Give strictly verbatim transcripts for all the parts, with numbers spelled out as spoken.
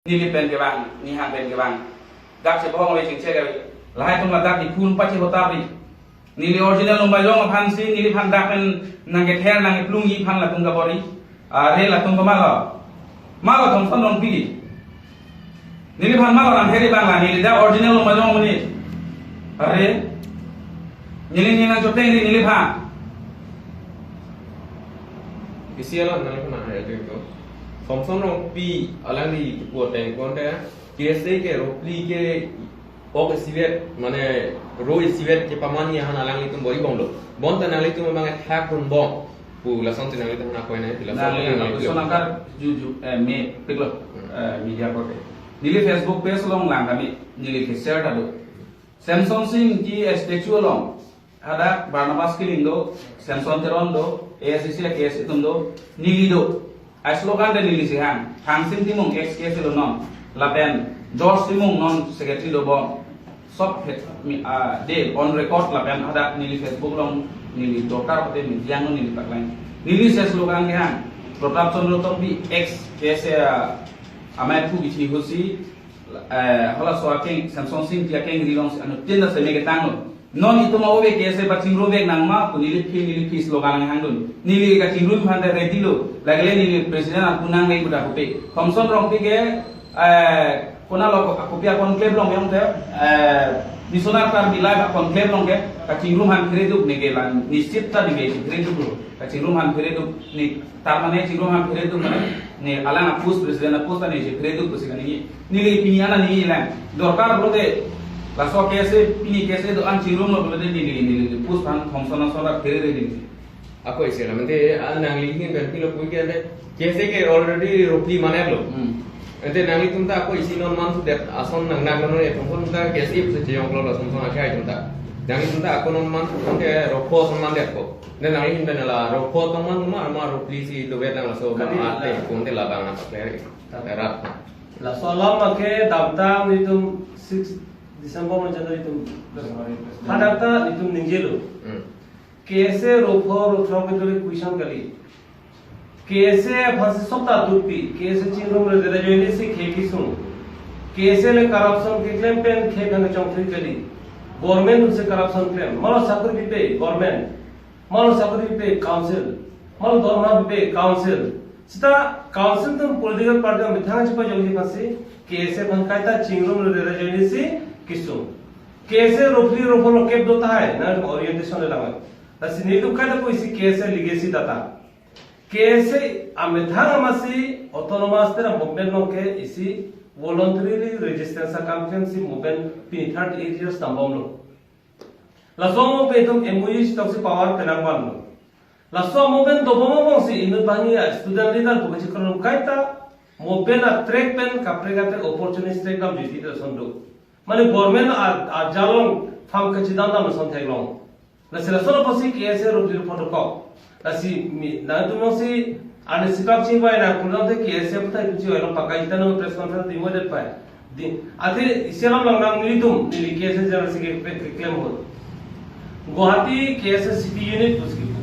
Neli pen kevang, nihang pen kevang. Dak chebohong ave, chingchek ave. Lahai atum ladak niphun pache hotap ri. Neli original Lumbajong aphan si, neliphan dak pen nangkether nangkeplungji aphan latum kabor-i. Are latum komatlo? Matlo Thomson Rongpi? Neliphan matlo nangther-i abang la, neli dak original Lumbajong amonit. Are. Neli neli nangchoteng ri neliphan. Isi alam nangliphan nang-hai atum ko. Thomson Rongpi alangli kepu ateng ko ante, K S A ke ro phli ke ok isivet, mane ro isivet kepamanji aphan alanglitum bor-i bomlo. Bonta nanglitum abang attack dunbom pu lason si nanglitum aphan akoi nangpi, lason Nang, nang, nang, lason nang. Angkar ju, ju, eh, mepiklo, Hmm. eh, media korte. Neli Facebook page along lang kami, neli ke-share ta do. Samson Sing Ingti a-statue along hadak Barnabas Killing do, Samson Teron do, A S D C a-K S A atum do, neli do. A-slogan ta neli si hang, Thangsim Timung ex K S A lo non, lapen George Timung non secretary dobom. Sob het mi, ah, de on record lapen hadak neli Facebook along neli dorkar pute media along neli paklang. Neli si slogan ke hang, Pratap Chandra Tokbi ex K S A, ah, amei phu bithi ahut si, eh, halaso akeng, Samson Sing Ingti akengri along si anuttin ta seme ketanglo. Non itum ave K S A pachingrumvek nangma pu neli aphi, neli aphi slogan hangdun. Neli kachingrum aphan ta ready lo. Lagile neli president apu nangvek pu ta kopi. Thomson Rongpi ke, eh, konatlo ko-, kopi a-conclave along yong te, eh, Missionary Karbi Life a-conclave along ke, kachingrum aphan phere duk neke la, nisit ta neke phere duk lo. Kachingrum aphan phere duk ne, tar mane chingrum aphan phere duk mane, ne alang a-post, president a-post ta ne phere duk pusi kaningje. Neli pini ana ningjelang. Dorkar pulote, laso K S A, pini K S A do-an chingrumlo pulote neli, neli post aphan Thomson ason ta phere re neli. Ako isi alam ante, ah, nangli ahin pen pilo puke ante, K S A ke already ro phli manetlo. Hmm. Ante nanglitum ta ako isi non mansudet ason nang nang non, eh, Thomson ta K S A pusi cheyong lo, Thomson akhai atum ta. Nanglitum ta ako non mansu ante ro pho ason mandetpo. Ante nangli ahin pen la ro pho tong man ma, ma ro phli si dovet nang laso Kali, bang ate la. Pu ante labang apa clear. Ta. Era. Laso alam ake damtang nelitum six December ma jana nelitum. Hadak ta nelitum ningjelo. Hmm. K S A ro pho ro throk ke dole question kali. K S A aphan si sop ta dukpi, K S A chingrumre dere ajoine si khei kesung. K S A le corruption keklem pen khei pen chongthui kali. Government atum si corruption klem. Malo sakori pipe government. Malo sakori pipe council. Malo dorma pipe council. Seta council atum political party amethang chipajongji aphan si K S A aphan kaita chingrumre dere ajoine si kesung. K S A ro phli ro pho lo kep do tahai, nang orientation le lang. Lasi nelitum kaita pu isi K S A legacy data. K S A amethang amatsi autonomous state movement along ke isi voluntarily resistance akam klem si movement pini thirty-eight years dambomlo. Laso movement atum M O U si toksi power penang vanlo. Laso movement dobom abang si inut banghini student leader pu kachikron kaita movement a-track pen kaprek kaprek opportunist track dam juti ta son do. Mane government a, a jalong farm kachidam dam son theklong. Lasi lason apotsi K S A ro phli ro pho dokok. Lasi mi, nangtum si, ani sipak chingvai nang kulang te K S A puthot kuchi oilo pakai jita no press conference dimo det pai. Di, ate isi alam lang nang nelitum, neli K S A general secretary ke, ke, keklem ahut. Guwahati K S A city unit pusi kipu.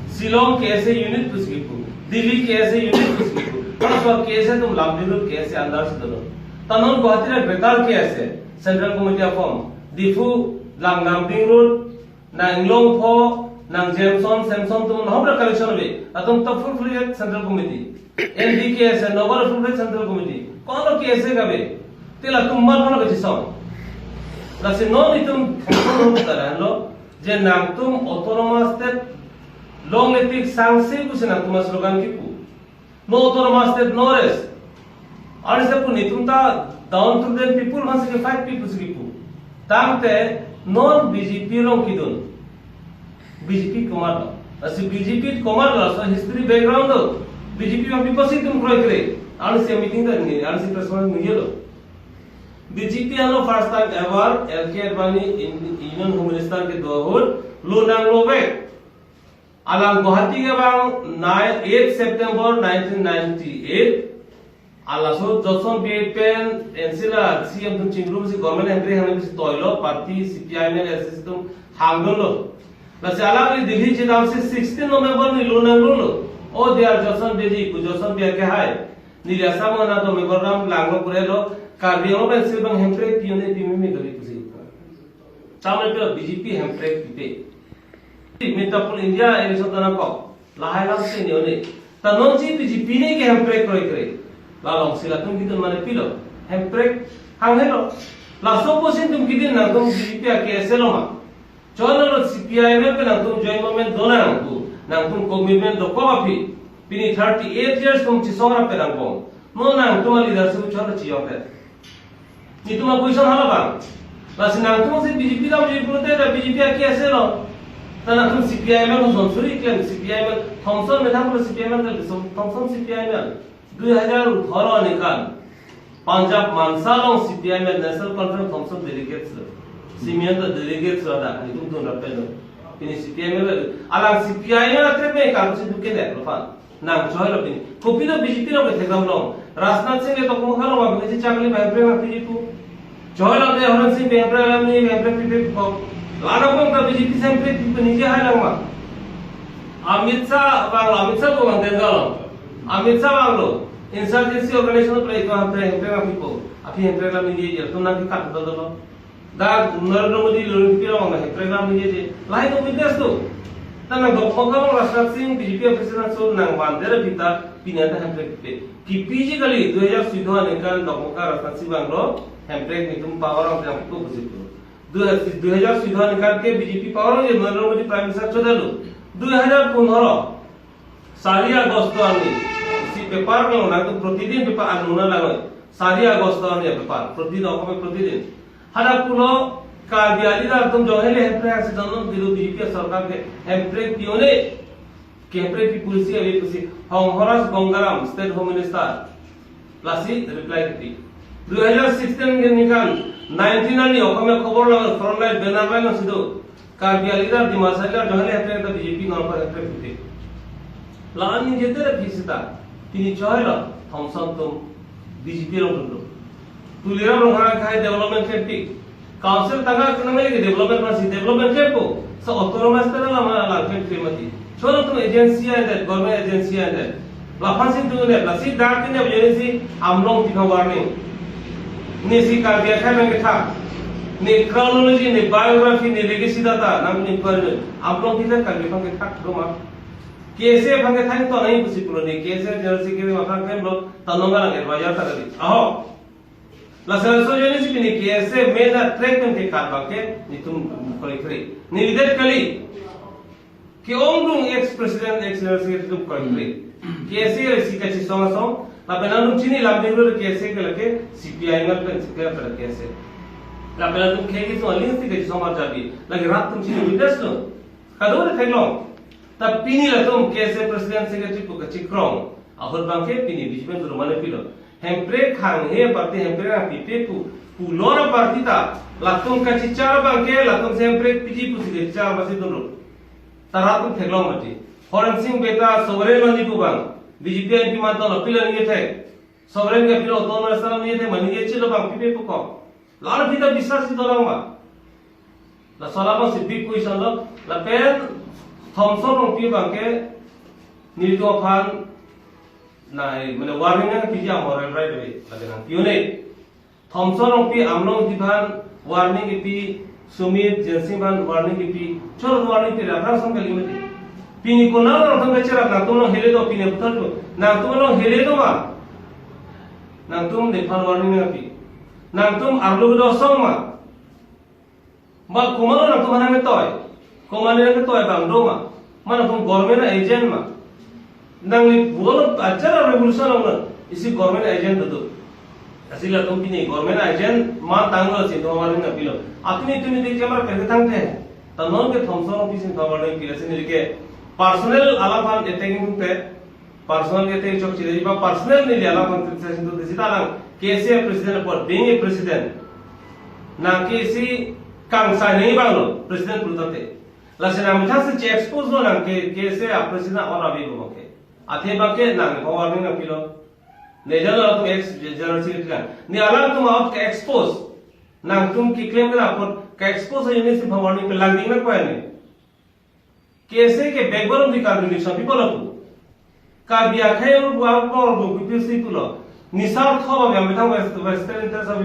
Shillong K S A unit pusi kipu. Delhi K S A unit pusi kipu. Halaso K S A atum lam dirut K S A under si dolo. Ta non Guwahati ra greater K S A, Central Committee a-form. Diphu lang nang dingrut, nang Inglongpho, nang Jameson, Samson atum non hopra collection ave. Atum ta full fledged Central Committee. N D K S A, Nagar full fledged Central Committee. Kono K S A kave. Te latum mat kono kachisong. Lasi non itum taran lo, je nangtum autonomous state longle tik sangse pusi nangtum slogan kipu. No autonomous state, no rest. Arnisa pu nelitum ta downtrodden people aphan si ke-fight people si kipu. Tangte non B J P along kedun. B J P komatlo. Lasi B J P komatlo, laso history background do. B J P aphan pi apotsi itum kroikre. Arnisi meeting ta ningje, arnisi press conference ningjelo. B J P along first time ever L K Advani in Union Home Minister kedo ahut lo nanglovek. Alang Guwahati kevang nine, eight September nineteen ninety-eight. Halaso Jotson Bey pen N C la C M atum chingrum si government entry hangni si toilo, party C P I M L S S atum hangdunlo. Lasi alangli Delhi chedam si sixteen November ni lo nangdunlo. O dear Jotson Bey ji, ku Jotson Bey ke hai. Neli asam ana do memorandum langlo purelo, Karbi Anglong pensi bang hemprek pi un-e pimeme kali pusi. Tame pilo B J P hemprek pipe. Mita pul India election ta nangkok. Lahai lam si ne un-e. Ta non si B J P ne ke hemprek kroikre. La alongsi latum kedun mane pilo. Hemprek hang helo. Laso pusi tum kedun nangtum B J P a-K S A lo ma. Chon lo C P I M L pen nangtum joint government donang pu. Nangtum commitment dokok aphi. Pini thirty eight years tum chisong rap pen nangpon. Non nangtum a-leadership chon lo chiyong te. Netum a-question hala bang. Lasi nangtum si B J P dam, B J P pulote ta B J P a-K S A lo. Ta nangtum C P I M L ko son suri klem, C P I M L, Thomson methang ko C P I M L klem, Thomson C P I M L. Dui hajar atharo aningkan Punjab Mansa along C P I M L National Conference Thomson delegates lo. Simeon ta delegates lo da, netum dun rap pen lo. Pini C P I M L, alang C P I M L atre me kamu si duke ne lo pan. Nang choi lo pini. Kopi lo B J P lo ke thekdam long. Rajnath Singh ke tok mukha long ma pini chakli bang pre ma pini pu. Choi lo de Horen Singh bang pre la ni bang pre pipe pu. Lana kong ta B J P sem pre pipe ni je hai lang ma. Amit Shah bang lo, Amit Shah ko bang den lo. Amit Shah bang lo. Insurgency organization lo pre ito ham pre ham pre ma pipo. Aphi ham pre la ni je je. Tum nang ki kat do lo. Dak Narendra Modi lo pi rong na hemprek lam ni je. Lahai to witness to. Ta nang dokmokha long Rajnath Singh B J P a-president so nang van dera pita pini anta hemprek pipe. Kipi ji kali dui hajar suido aningkan dokmokha Rajnath Singh bang lo hemprek netum power ang yang pipo pusi pu. Dui hajar suido aningkan ke B J P power ang je Narendra Modi Prime Minister choda lo. Dui hajar pondro. Sari August arni, si paper lo nangtum protidin paper anuna langoi. Sari August arni paper, protidin okome protidin. Hada pulo Karbi a-leader atum jong hele hemprek si donon dilu B J P sorkar ke hemprek pi un-e, ke hemprek pi pusi ave pusi Honghoras Bongaram, State Home Minister. Lasi reply kipi. Dui hajar sixteen ke ningkan nineteen arni okome khobor lang frontline banner line si do. Karbi a-leader, Dimasa a-leader, jong hele hemprek ta B J P non pa hemprek pute. La-an ni jete ra phi sita, pini choi lo, Thomson tum B J P rong dun lo. Tuliram Ronghang akhai development camp pi. Council tangka kenang lagi development masih development camp po. Sa autonomous ta lama lang camp pi mati. Choi lo tum agency ande, government agency ande. Laphan si tu ne, lasi dak ne jadi si Amlong tiga warning. Ne si Karbi akhai nang kethak. Ne chronology, ne biography, ne legacy data nang inquiry. Amlong kita Karbi aphan kethak do ma. K S A aphan kethak to nai pusi pulo ne K S A general secretary aphan klem lo tanong alang advisor ta kali. Aho. Lasi laso jadi si pini K S A main a track pen ke kar bangke netum kori kori. Ne lidet kali. Ke-ongdung ex president, ex general secretary tum koi kre. K S A si kachisong asong, lapen atum chini lam dinglo K S A ke lake C P I M L pen si ke lake K S A. Lapen atum khei kisong aling si kachisong arjabi. Lake rat tum chini witness lo. Kado re theklong. Ta pini latum K S A president secretary pu kachikrong. Ahut bangke pini B J P pen turumane pilo. Hemprek hanghe party hemprek nangpipe pu. Pulo ra party ta. Latum kachichar bangke, latum si hemprek piji pusi kachichar masi dunlo. Ta rat tum theklong mati. Horen Singh beta sovereign lo ni pu bang. B J P M P manton lo pila ni thek. Sovereign ke pilo autonomous lo ni thek mani ke chilo bang pipe pu kok. Lar pita biswas si dolang ma. Laso labang si big question lo. Lapen Thomson Rongpi bangke nelitum aphan na, eh, mane warning nangpiji a-moral right ave. Lapen nangpi un-e. Thomson Rongpi Amlong aphan warning kipi, Sumit Jensing aphan warning kipi, chor warning pi laprang song kali mati. Pini konat along nangtum kacherap nangtum along hele do pini putar do. Nangtum along hele do ma. Nangtum nephan warning nangpi. Nangtum arlo do song ma. Ma komatlo nangtum aphan nangketoi. Komatne nangketoi bang do ma. Ma nangtum government agent ma. Nangli bol ajar revolution along na isi government agent do. Lasi latum pini government agent ma tanglo si do ma nangpilo. Atumi tumi di camera peke thangte. Ta non ke Thomson Rongpi si power nangpi lasi neli ke personal alam aphan attacking te. Personal ke te chok chile ba personal neli alam aphan criticize do sita lang K S A president apot being a president. Nang K S A kangsai nangji bang lo president pulote. Lasi nang methang si che-expose lo nang ke, K S A a-president or abi bo ke. Athe bangke nang power nangpilo. Ne jalo atum ex general secretary kan. Ne alangtum out ke-expose. Nangtum keklem ke apot ke-expose ajoine si power nangpelang ding na koi ne. K S A ke backbone of the Karbi Nation people apu. Karbi akhei pu angbong pu P P C pulo. Nisar tho bang methang West, Western Interest of